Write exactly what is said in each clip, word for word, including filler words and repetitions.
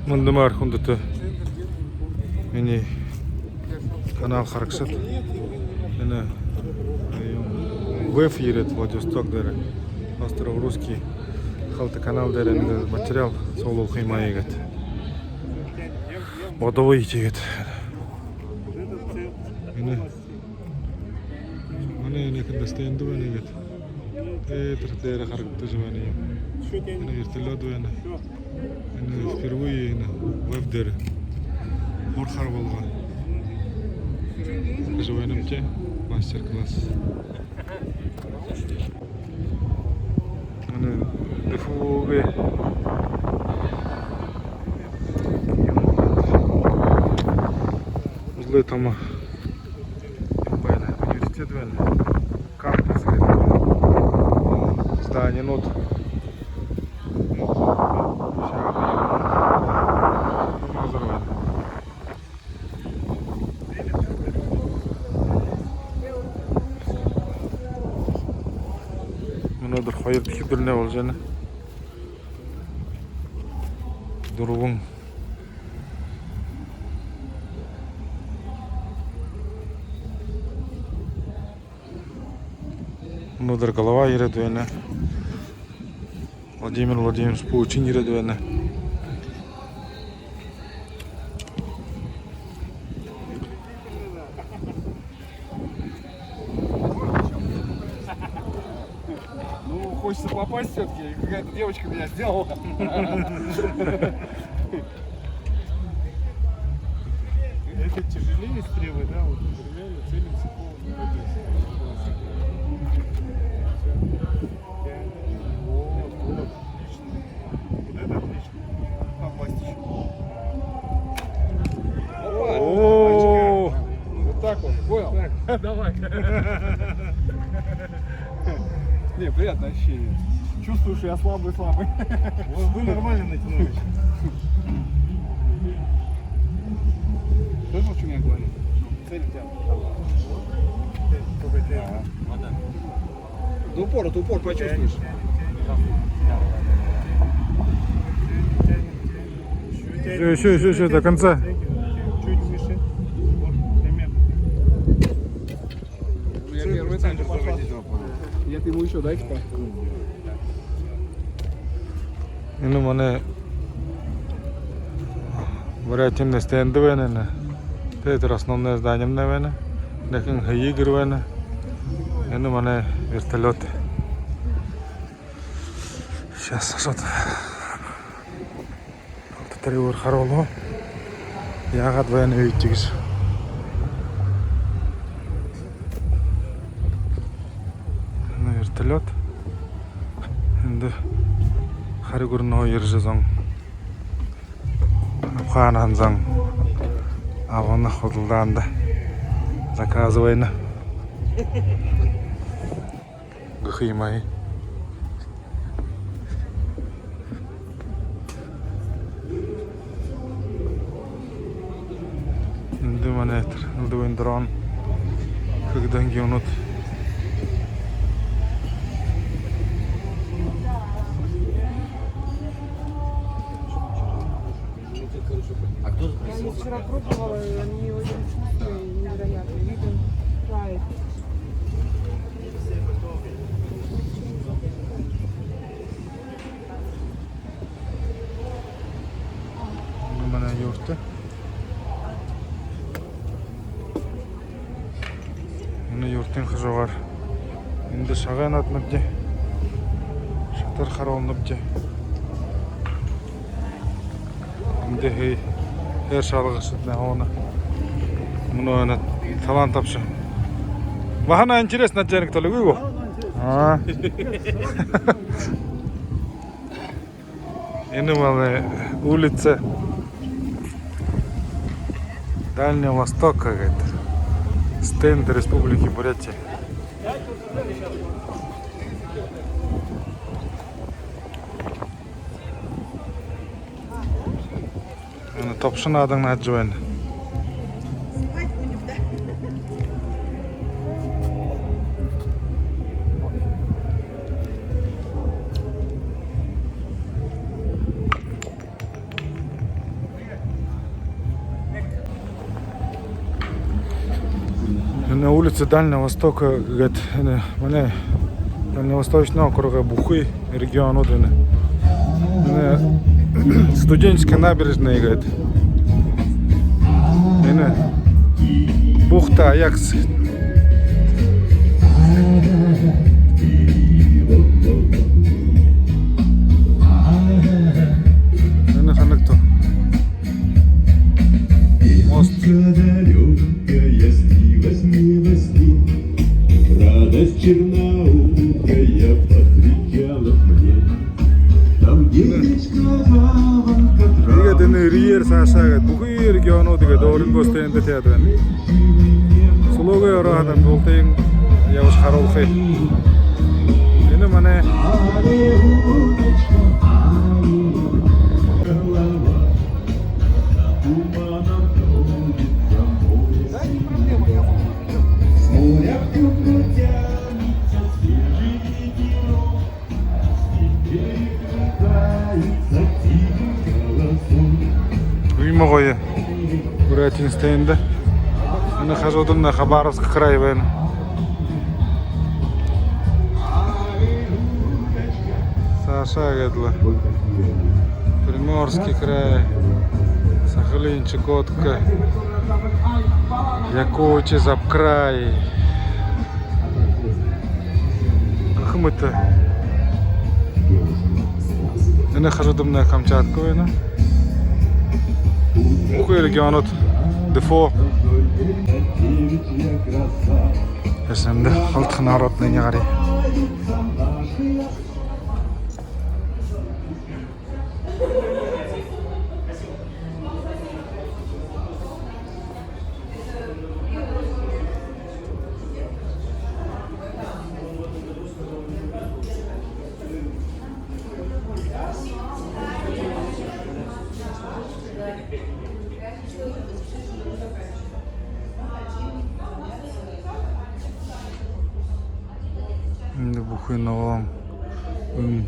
Мэндэ амар, хүндэтэ минии канал харагшад. Энэ, э, юм, ВЭФ ерээд, Владивосток дээрэ, Остров Русский, Халта канал дээрэ нэгэ материал суглуулха юм аа гээд бодооб, тиигээд. Энэ манай энэ хэндэ стенд байна гээд. Тэрэ дээрэ харагдажа байна юм. Энэ вертолёт байна. Энэ впервые энэ ВЭФ дээрэ һур хара болгоо. Гэжэ байна юм тээ. Мастер-класс. Энэ ДФУ-гэй үлүү томо юм байна, университет байна. Кампус гэдэг. Зданиенууд. Газар байна. Мүнөөдэр хоёрдохи үдэрнай болжо байна. Дүрбэн. Мүнөөдэр глава ерээд байна. Владимир Владимирович Путин ерээд байна. Ну, хочется попасть всё-таки. Какая-то девочка меня сделала. Это тяжелее стрелы, да? Вот, например, целимся по... Вот, вот, отлично. Вот это отлично. Попасть ещё. Опа! О! Вот так вот, понял? Так, давай. Не, приятное ощущение. Чувствую, что я слабый-слабый. Вы, вы нормально натянулись. Слышал, что я говорю? Цель у тебя. Ага. До упора, до упора почувствуешь. Всё, всё, всё, всё, до конца. Чуть выше. Вот, примерно. Я первый центр захватил. Я ему ещё дайте по. Энэ манай Бурятиин стенд байна. Тэрэ основной зданиемнай байна. Нэгэ һэеы гэр байна. Энэ манай вертолёт. Сейчас что-то. Тэрэ өөр харуулаа. Яагаад байна вэ гэжэ. Энэ вертолёт. Эндэ хари гүрэнһөө ерэжэ зон. Абхаанһаа зон. Абхаанай худалдаанда заказывайна. Гэхэ юм аа. Эндэ манай тэрэ элдэбын дрон. Хэгдэһэн юумэнүүд. А кто... Я их вчера пробовала, и они очень вкусные, невероятные. You can try it. Энэ манай юртэ. Энэ юртын хажуугаар. Эндэ шагай нааднабди. Шатар харуулнабди. Эндэ һэ-, һээр шалгагшаднай һууна. Мүнөө энэ талаан табша. Баһа интересно, начальник, то ли вы его? А. Энэ манай улица Дальнего Востока, говорит. Стенд Республики Бурятия. Энэ тобшо наадан наадажа байна. Улица Дальнего Востока гээд, энэ манай Дальневосточный округой бүхы регионууд энэ. Энэ Студенческая набережная гээд. Энэ бухта Аякс. Энэ ханагты. Мост. Далёкая снилась мне во сне, радость черноокая пострекала мне. Там девочка жаворонка. Иигээд энэ эрьеэр саашаа гээд бүхы регионууд иигээд өөрынгөө стендтэй ябаад байна. Сүлөөгэй ороод амжуултыень ябажа харуулхая. Энэ манай Иимэ гоё Бурятиин стенд. Энэ хажуудамнай Хабаровск край байна. Саашаа гээд лэ. Приморский край, Сахалин, Чукотка, Якутия, Забайкалье. Гэх мэтэ. Энэ хажуудамнай Камчатка байна. Бүхы регионууд, Дефо. Эсэндэ халта народнай гари. Эндэ бүхы ногоон юм.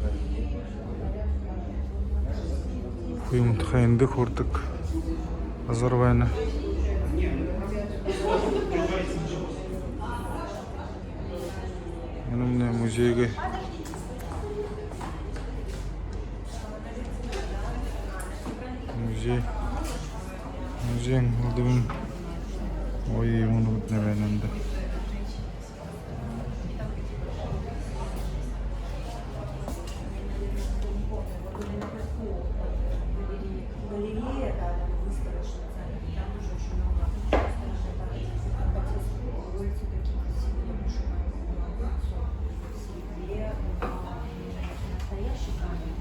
Бүхы юм тухай эндэ хүрдэг газар байна. Энэмнай музейгэй. Музей. Музейн элдэбын гоё юумэнүүд байна эндэ. Галерея, да, выставочный центр, там тоже очень много. Улицы такие красивые, я прошу, в серебре, настоящий камень,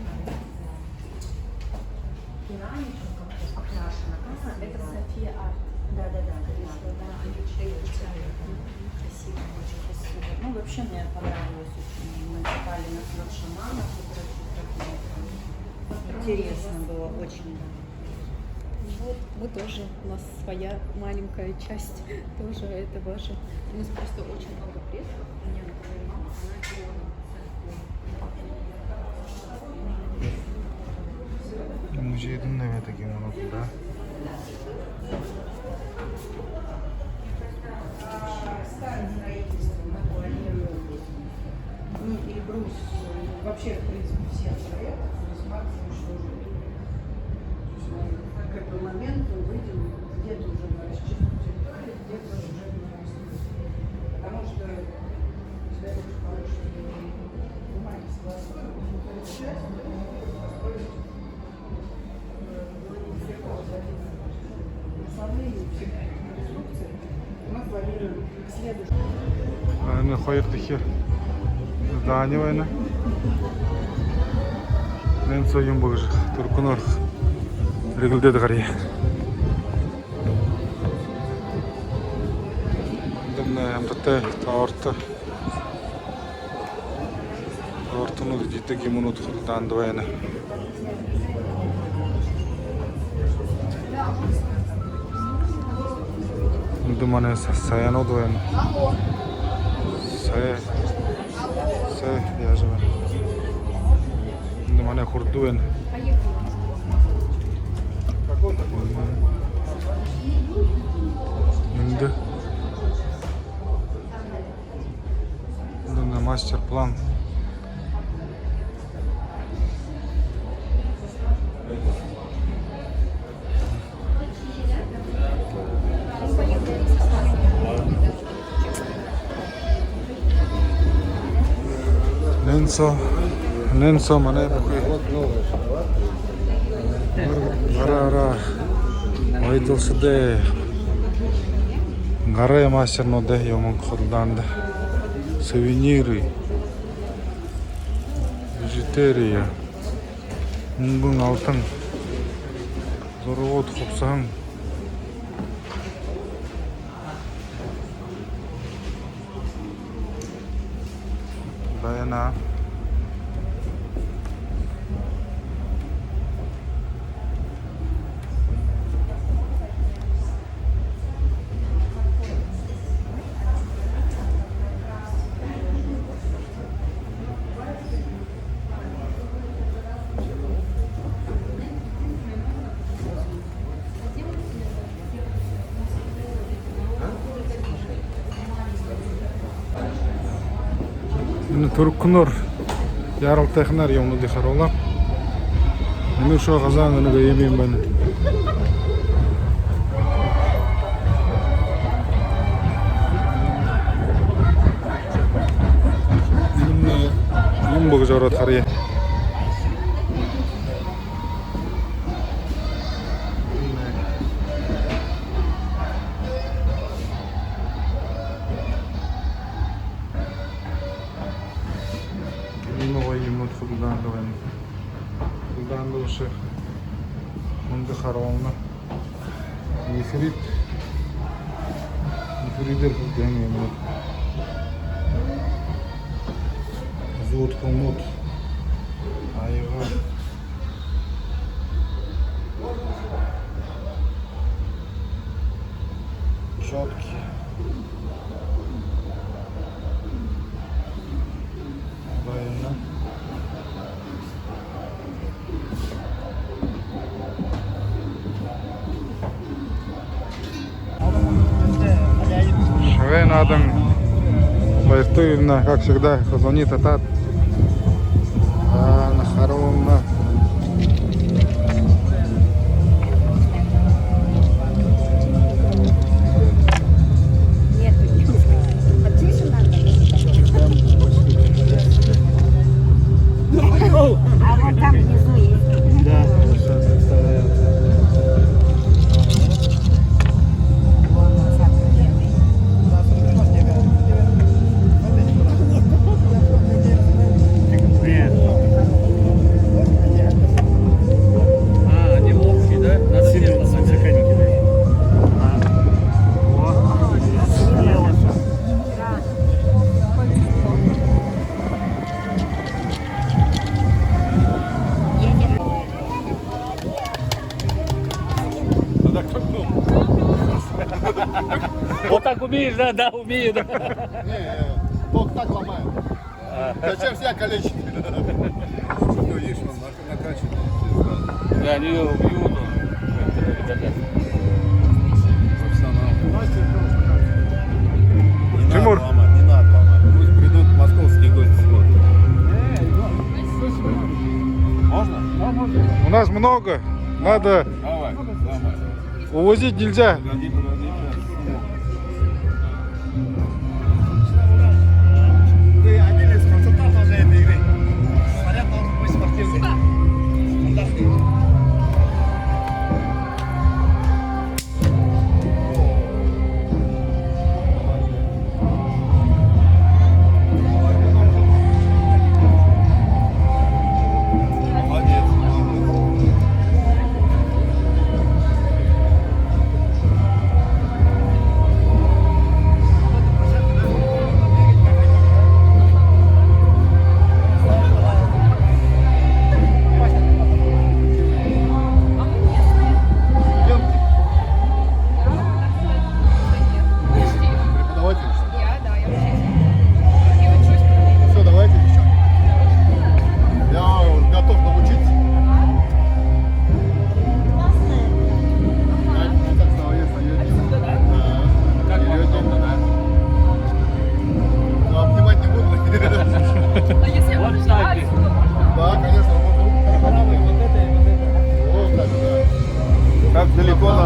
керамика как-то покрашена. А, это София Арт. Да, да, да, да, да. Красиво, очень красиво. Ну, вообще мне понравилось очень. Мы попали на флёр шамана, который интересно было очень, да. Вот, мы тоже, у нас своя маленькая часть тоже этого же. У нас просто очень много предков, они говорили, она делала. Музейдэнь нэгэ такие минут, да? Ну и Брус, вообще, в принципе, все проекты Брус Маркс уничтожили. То есть он в какой-то момент увидел, где-то уже на расчистке территории, где-то уже на расчистке. Потому что, если я очень хорошо бумаги согласую, вот эту часть построить. А, ну, хоёрдохи здани байна. Нэн соён багажа түркэнүүд эргэлдээд гарья. Эндэмнай амтатай торто. Ортонууд эдидэг юумэнүүд хурдаанда байна. Эндэ манай са-, саянууд байна. Сая, сая яажа байна. Эндэ манай хурд байна. Эндэ Улаан. Нэн соо, нэн соо манай бүхы гараараа оёдолсодой, гарай мастернуудай юумэн худалдаанда. Сувениры, бижутерия, мүнгэн, алтан, зурагууд, хубсаһан. Байна. Энэ түркэнүүд яаралтайханаар юумэнүүдые харуулаа. Энэ үшөө газаан, энэ нэгэ юм юм байна. Энэ юм бэзэ ороод харая. Иимэ гоё юумэнүүд худалдаанда байна. Худалдаанда бэшэ, мүнгэ харуулна. Нефрит. Нефритээр худалдаһан юумэнүүд. Зүүд, хомууд. Аяга. Чётки. Байна. Шагай наадан. Баяртуевна, как всегда, хазуунай татаад. А, нахаруунна. А вон там внизу есть. Да, сейчас представляю. Нет. А, они общие, да? Надо сильно светло. Светло. А. Вот. Слева. Вот так умеешь, да? Да, умею, да. Не, э, только так ломаю. А. Зачем себя калечить? Лучше всё, видишь, он нак-, накачанный. Да, они его бьют, он, ребята. Профессионал. Не надо ломать, не надо ломать. Пусть придут московские гости, смотрят. Можно? У нас много. Надо. Давай, давай. Увозить нельзя. Погоди, погоди, щас. Вы один из консультантов же этой игры. Снаряд должен быть спортивный. Стандартный.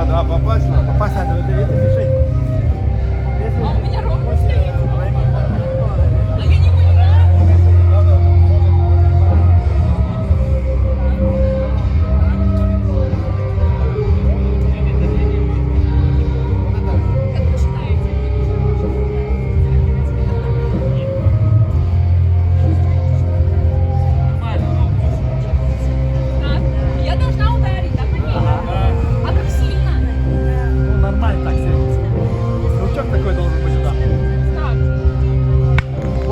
Да, попасть надо. Попасть надо, это, это мишень. А у меня ровно стоит. А я не понимаю. Я должна ударить, да, по ней? А как сильно? Ну, нормально так, средний. Толчок такой должен быть, да. Так. О!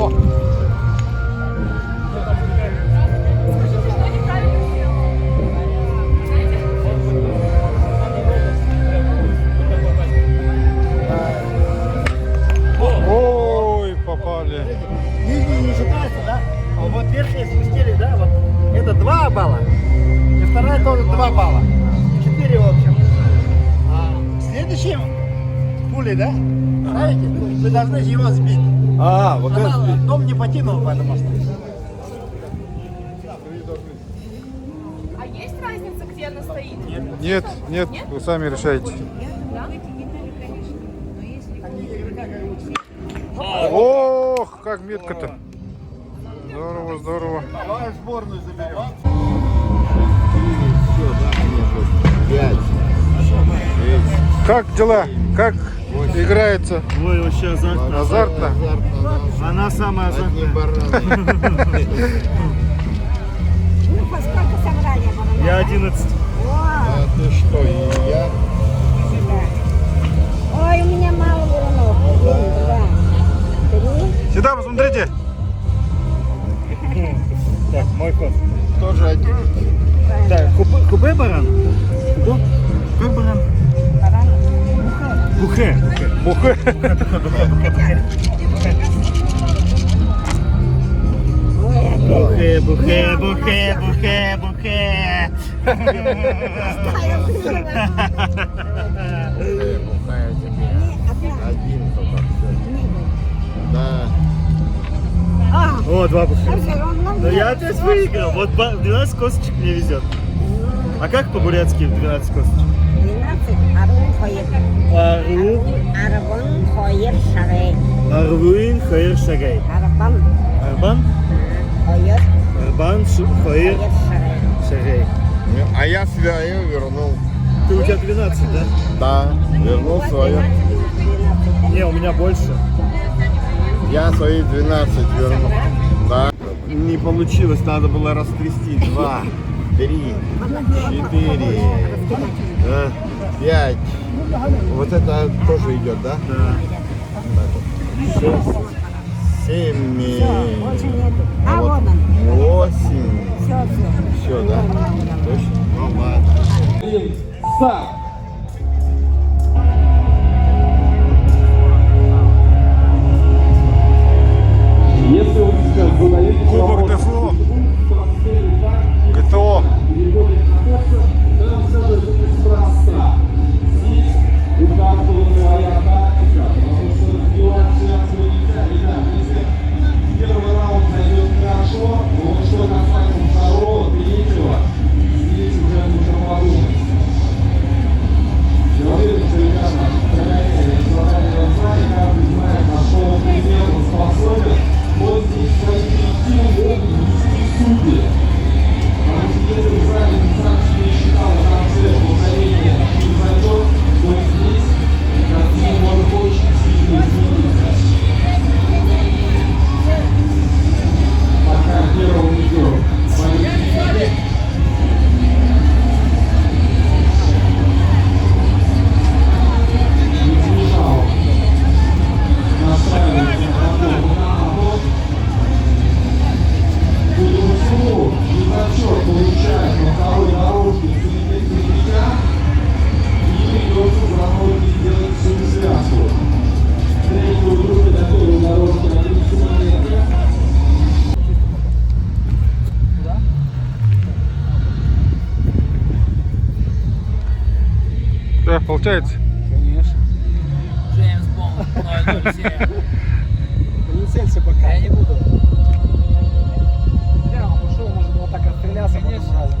Скажите, что неправильно сделала. Знаете? Ой, попали. Нижние не считаются, да? А вот верхние спустились, да? Вот это два балла. И вторая тоже два балла. Четыре в общем. А следующий пули, да? Знаете? Вы должны его сбить. А, вот это сбить. Дом не потянул, потому что. А есть разница, где она стоит? Нет, нет, вы сами решаете. Да? Ох, как метко-то. Здорово, здорово. Давай сборную заберём. Пять. Шесть. Как дела? Как играется? Ой, вообще азартно. Азартно? Азартно, да. Она самая азартная. Одни бараны. Ну, по сколько собрали баранов? Я одиннадцать. О! А ты что, и я? Да. Ой, у меня мало баранов. Один, два, три. Сюда посмотрите. Так, мой ход. Тоже один. Так, купе, купе баран? Купе? Как баран? Баран. Бухэ. Бухэ. Бухэ. Бухэ, бухэ, бухэ, бухэ, бухэ. Бухэ. Один только, всё. Да. А, о, два бухэ. Ну, я опять выиграл. Вот ба-, двенадцать косточек мне везёт. А как по-бурятски двенадцать косточек? Двенадцать, арбан хоёр. Арбан. Арбан хоёр шарай. Арбан хоёр шарай. Арбан. Арбан? Хоёр. Арбан ш-, хоёр. Хоёр шарай. Шарай. А я своё вернул. Ты, у тебя двенадцать, да? Да, вернул своё. Не, у меня больше. Я свои двенадцать вернул. Да. Не получилось, надо было растрясти. Два, три, четыре, э, пять. Вот это тоже идёт, да? Да. Шесть, семь, а вот восемь. Всё, да? Точно? Ну ладно. Старт. Если вы сейчас задаёте вопрос, ГТО. Там всё должно быть спроста. Здесь у каждого своя тактика, потому что сбивать всех нельзя. Итак, если первый раунд зайдёт хорошо, вот что касается второго, третьего, здесь уже нужно подумать. Я уверен, что ребята, коллеги, в зале, каждый знает, на что он примерно способен. Вот здесь свои коллективы могут внести судьи. Потому что если в зале десантники считал в конце повторения и зайдёт, то здесь картина может очень сильно измениться. Пока первым идёт Борис Никитин. Не смешал. Настраивается на подбор. По другому, Лизачёв получает на второй дорожке среднего. И придётся за ноги делать всю связку. Третьего круга на первой дорожке Андрей Симоненко. Да, получается? Конечно. Джеймс Бонд, ноль ноль семь. Не целься пока. Я не буду. Зря он ушёл, можно было так отстреляться, конечно, потом разом.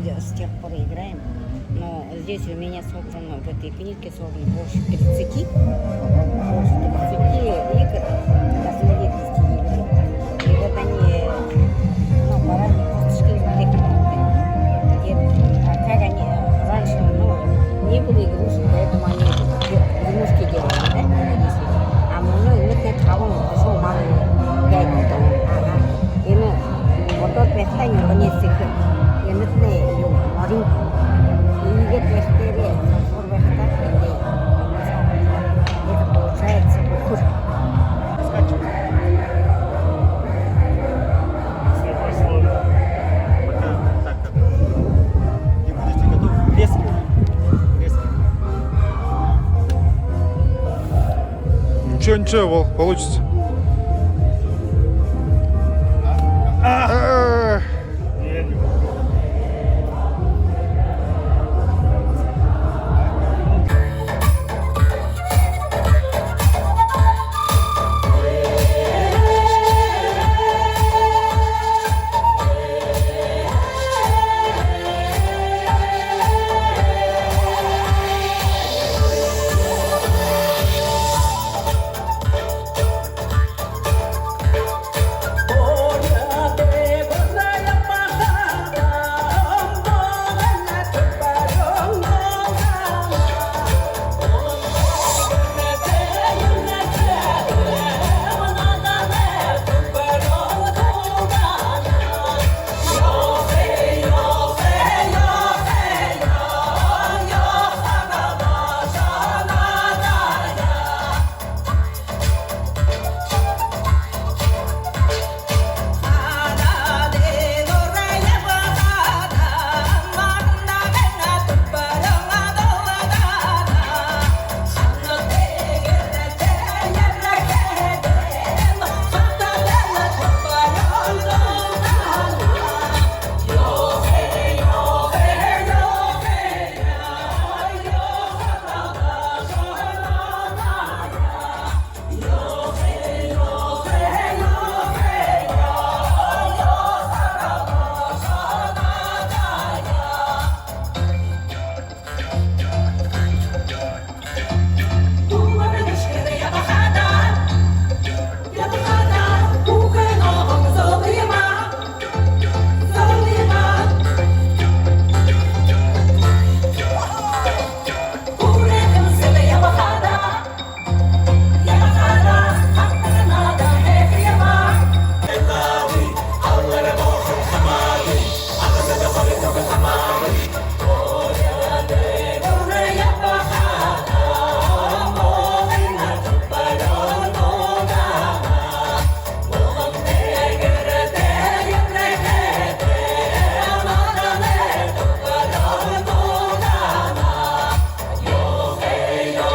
С тех пор играем. Но здесь у меня собрано, в этой книжке собрано больше тридцати. Больше тридцати игр, разновидностей игры. И вот они, ну, бараньи косточки, вот эти вот, где, а как они, раньше, ну, не было игрушек, поэтому они игрушки делали, да? А мы, ну, и вот это, а вон пришёл малый, пять. Ага. Энэ бодоод байхадаа нюрганы сэхэ. Энэтнай юу, морин. Иигээд байхадаа, сохор байхадаа, энэ, это получается үхэр. Если вы слово пока так, как не будете готовы, резко, резко. Ничего, ничего, Вол, получится. А!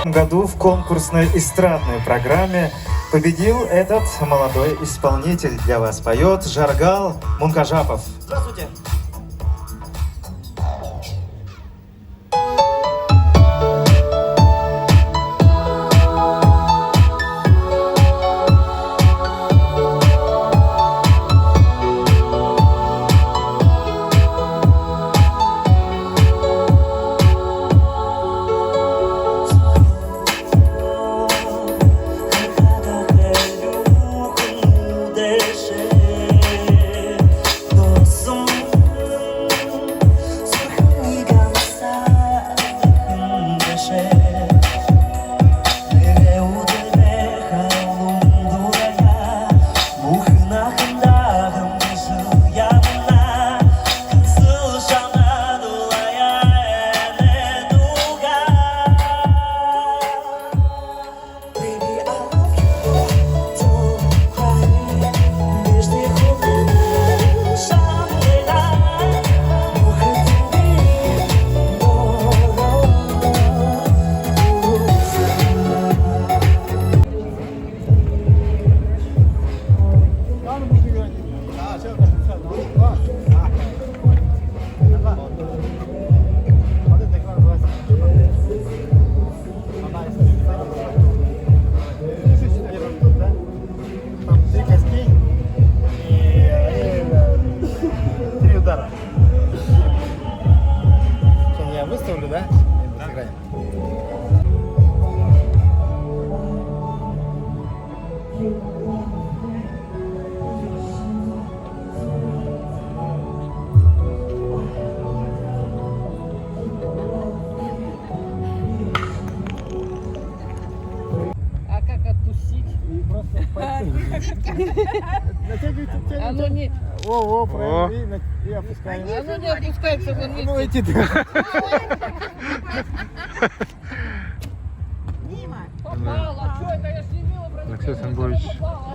Году в конкурсной эстрадной программе победил этот молодой исполнитель. Для вас поёт Жаргал Мункажапов. Здравствуйте. Натягивайте, натягивайте. Оно не... Во, во, правильно. И на-, и опускаем. Оно не опускается, вон, видите? Ну, эти, да. Попала. Чё это? Я ж не видела, вроде... Алексей Самбуевич,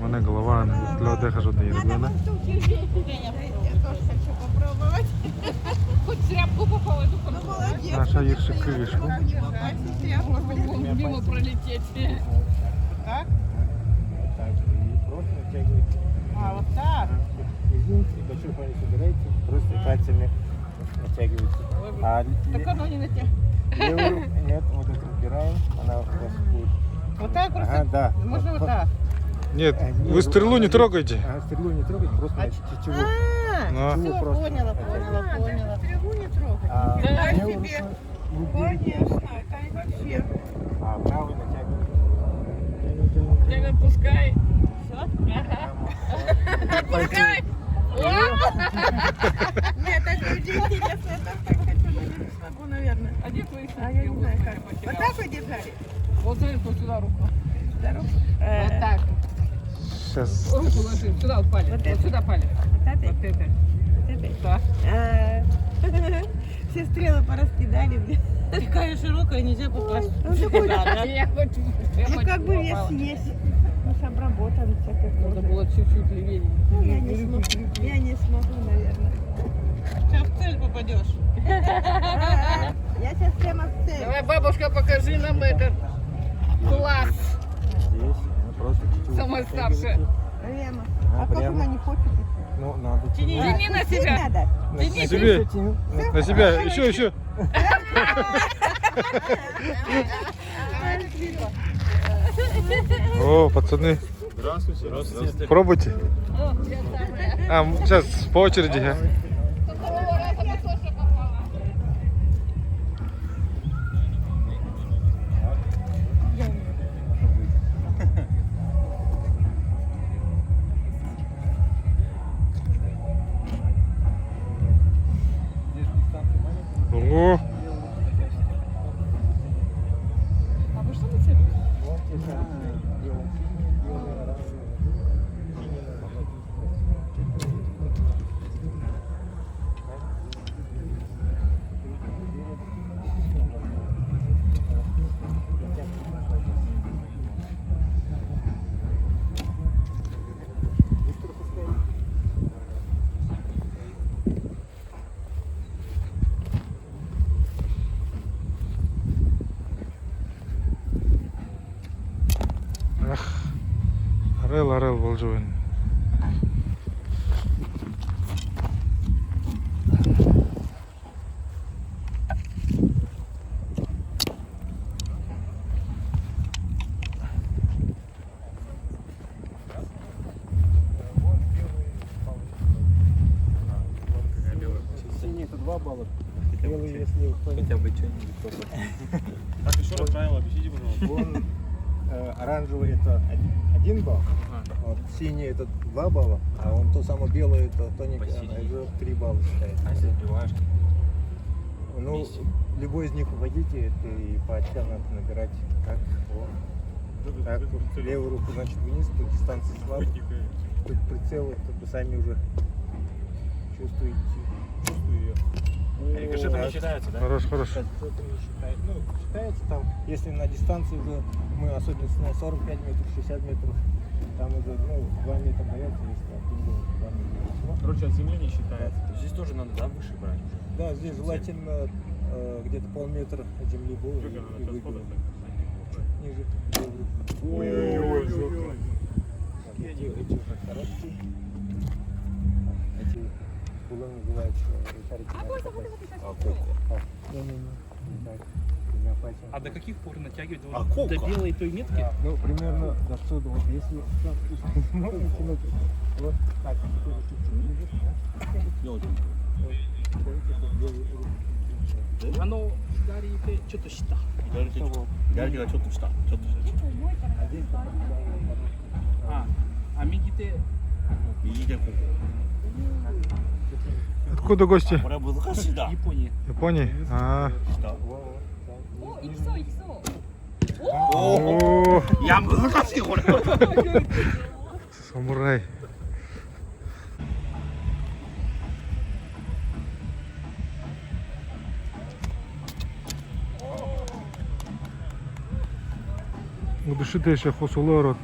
манай глава, вертолёт дээшэ хажууда ерээ байна. Я тоже хочу попробовать. Хоть в тряпку попала, это... Ну, молодец. Наша конечно, Ершикы, я не могу не попасть в тряпку. Мимо пролететь. Вот так? Вот так. И просто натягивайте. А, вот так? Ага. Мизинцы, большой палец убирайте, просто пальцами натягивайте. А так ле-, оно не натягивается. Левую руку, нет, вот это убираем, она у вас будет. Вот так просто? Ага, да. Можно вот так? Нет, э, вы стрелу не трогайте. Ага, стрелу не трогайте, просто на тетиву. А, всё, поняла, поняла, поняла. Стрелу не трогать. А левую руку. Конечно, это и вообще. А правый натягивай. Тяни, тяни, тяни. Тяни, отпускай. Всё? Ага. Отпускай. Нет, это очень интересно, я тоже так хочу, но не смогу, наверное. А где твои шнурки? А я не знаю как. Вот так вот держали? Вот за эту сюда руку. Сюда руку? Э. Вот так. Сейчас. Руку ложи, сюда вот палец. Вот сюда палец. Вот этой? Вот этой. Вот этой? Да. А. Все стрелы пораскидали, блин. Такая широкая, нельзя попасть. Ой, он такой. Да, да. Я хоть, я хоть попала. Ну, как бы вес есть. Мы ж обработаем всякое. Надо было чуть-чуть левее. Ну, я не смогу. Я не смогу, наверное. Сейчас в цель попадёшь. Я сейчас прямо в цель. Давай, бабушка, покажи нам этот класс. Здесь, ну, просто чуть-чуть. Самая старшая. Прямо. А как прямо. Она не хочет идти? Ну, надо тянуть. Тяни на себя. Тяни. На себя. Тяни. На себя. Ещё, ещё. О, пацаны. Здравствуйте. Здравствуйте. Пробуйте. А, м, сейчас по очереди, а. Ого. Ах, арай л, арай л болжо байна. Синий — это два балла. Белый, если кто-нибудь. Хотя бы что-нибудь попробовать. Так, ещё раз правила объясните, пожалуйста. Вон, э, оранжевый — это один, один балл. Ага. Вот, синий — это два балла, а вон то самое белое — это тоник, это три балла считается. А если сбиваешь? Ну, любой из них вводите, это и по очкам надо набирать. Так, вот. Так, вот, левую руку, значит, вниз, тут дистанция слабая. Тут прицел, как бы, сами уже чувствуете. Чувствую её. Рикошетом не считается, да? Хорош, хорош. Рикошетом не считается. Ну, считается там, если на дистанции уже, мы особенно на сорок пять метров, шестьдесят метров, там уже, ну, два метра даётся, если один был, два метра. Короче, от земли не считается. Да. Здесь тоже надо, да, выше брать уже? Да, здесь желательно, э, где-то полметра от земли было и, и выиграл. Чуть ниже. Ой-ой-ой, жёстко. Эти, эти уже короткие. Эти было называется, э, шарики. А, коко. А, не, не, не. Так, меня пальцем. А до каких пор натягивать? А, до белой той метки? Ну, примерно до сюда. Вот если, ну, вот так, вот так, чуть-чуть ниже, да? Оно дарит что-то считать. Дарит что-то считать. А, а мигите? Мигите коко. Откуда гости? Япония. Япония? А. О, иксо, иксо. О! О! Я, 難しいこれ. Самурай. Үдэшэ тээшэ хуу сүлөө ороод,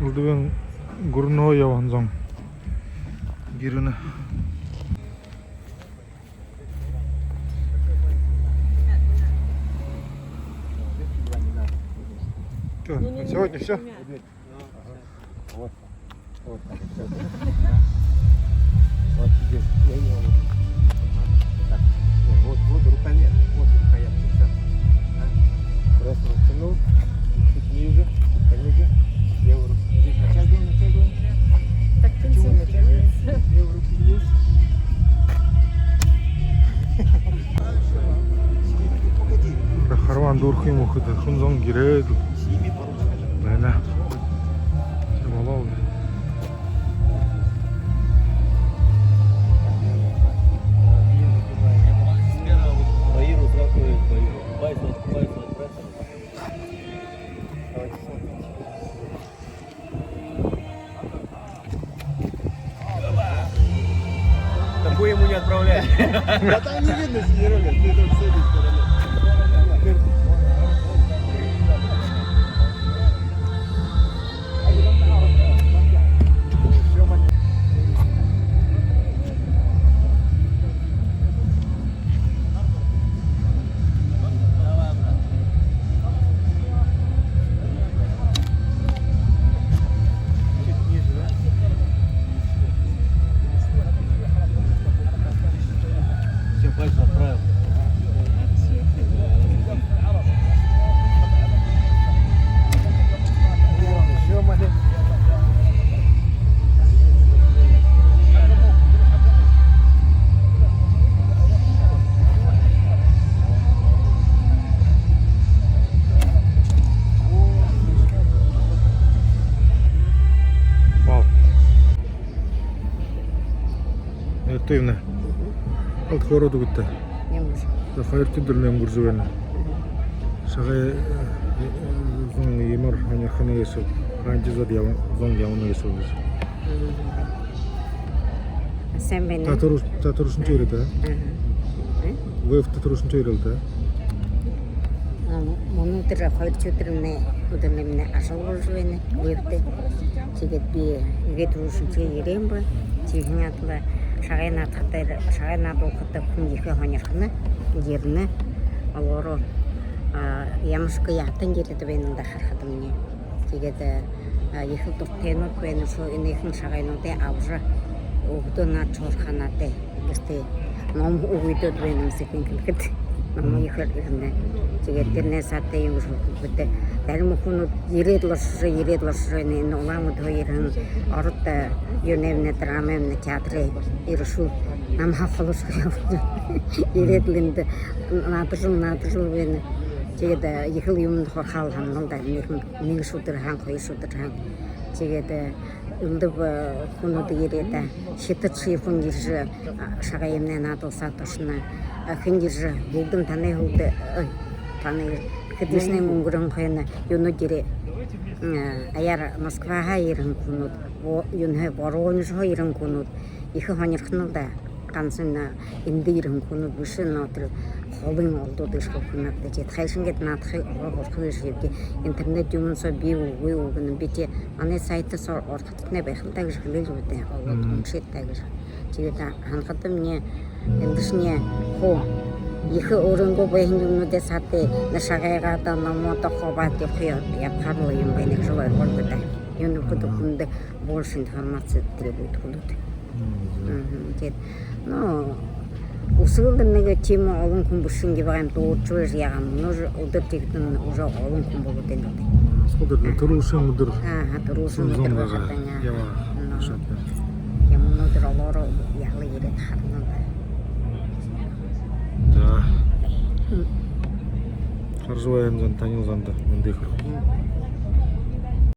Элдэбын гүрэнһөө ябаһан зон гэрынь. Чё, на сегодня всё? Вот. Вот так вот. Вот здесь. Я не могу. Так. Вот, вот рукоять. Вот рукоять. Всё. Да? Просто вот тянул. Чуть ниже. Пониже. Левую руку. Здесь натягиваем, натягиваем. Так, почему натягиваем? Левую руку вниз. Погоди. Харваан дүүрхы юм уу, хэдэн хүн зон гэрээд байна. Тиимэ болоо. Такую ему не отправляй. Да там не видно, Серёга, ты там с этой стороны. Всё, пальцы отправил. Вау. Эртэ юм нэ. Алта хөөрөөд үгыт даа. Ямар? За, хоёрдохи үдэрынь үнгэржэ байна. Шагай, э, зон ямар һонирхоно гээшэб, хаанашье зон ябана гээшэб гэжэ. Сайн байна. Та түрүүшын, та түрүүшынхиеэ ерээ даа. Аха. Э? Вебтэ түрүүшынхиеэ ерээ даа. А, мүнөөдэр хоёрдохи үдэрынь, үдэрынь ажал боложо байна. Вебтэ. Тиигээд би иигээд түрүүшынхиеэ ерээ юм бэ. Тиихэдэнь адли шагай наадахада, шагай наадуулхада хүн ехэ һонирхоно, ерэнэ. Олоороо, а, ямаршье яһатан ерээд байнал даа харахадамни. Тиигээд, а, ехэл дуратайнууд байна шүү, энэхэн шагайнуудые абажа, үгтөө наадажа һурахаа наадатай. Гэртээ ном үгыдөөд байна юм һэн гэхэдэ. Ном ехээр ерэнэ. Тиигээд тэрэнэй саада юун гэжэ хэлэхэб даа. Зарим хүнүүд ерээд лэ ошожо, ерээд лэ ошожо байна. Энэ Улаан-Үдэһөө ерэһэн, Ород, а, юунэймнай, драмаймнай театрай ерэшүүл намһаа холошогүй ябана. Ерээд лэ эндэ наадажал, наадажал байна. Тиигээд, а, ехэл юумэндэ һурахаа һананал даа. Нэгэ, нэгэшье үдэр һаань, хоёршье үдэр һаань. Тиигээд, а, элдэб, а, хүнүүд ерээд, а, Хитадшье хүн ерэжэ, а, шагаймнай наадуулсаад ошоно. А, хэн ерэжэ, бүгэдэн танай һүүлдэ, ой, танай хэдышье үнгэрһэн хойно юунүүд ерээ, а, аяар Москваһаа ерэһэн хүнүүд, бо-, юунһээ, Воронежһоо ерэһэн хүнүүд. Ехэ һонирхонол даа. Гансал, а, эндэ ерэһэн хүнүүд бэшэ, но тэрэ холын олдууд гээшэ хүнүүд даа. Тиигээд хайшан гээд наадахые олоо һурахада гээшэ, интернет юумэн соо бии гү, үгы гү гэнэ. Би тиигээд манай сайт соо орохо тутнай байхал даа гэжэ хэлээ лэ даа. Олоод уншыт даа гэжэ. Тиигээд, а, һанахадамни эндэшни хуу ехэ өөрынгөө байһан юумэнүүдэй саада, нэ, шагайгаа даа, номоо даа хубаад ябахаар, ябахаар лэ юм байна гэжэ ойлгоол даа. Юундэб гэхэдэ хүндэ больше информации требует хүнүүд. Мгм. Тиигээд, ну, үсэгэлдэр нэгэ тиимэ олон хүн бэшэнги байгаа юм, дуудажа байжа яагаа юм. Мүнөө үдэр тиигэдэнь уже олон хүн болоод байна. Үсэгэлдэр, а, түрүүшын үдэр. Аха, түрүүшын үдэр байгаа. Яа, ну, юумэн үдэр олоороо яһала ерээд харана даа. За. Хаража байһан зон, танил зондо мэндые хүргэе.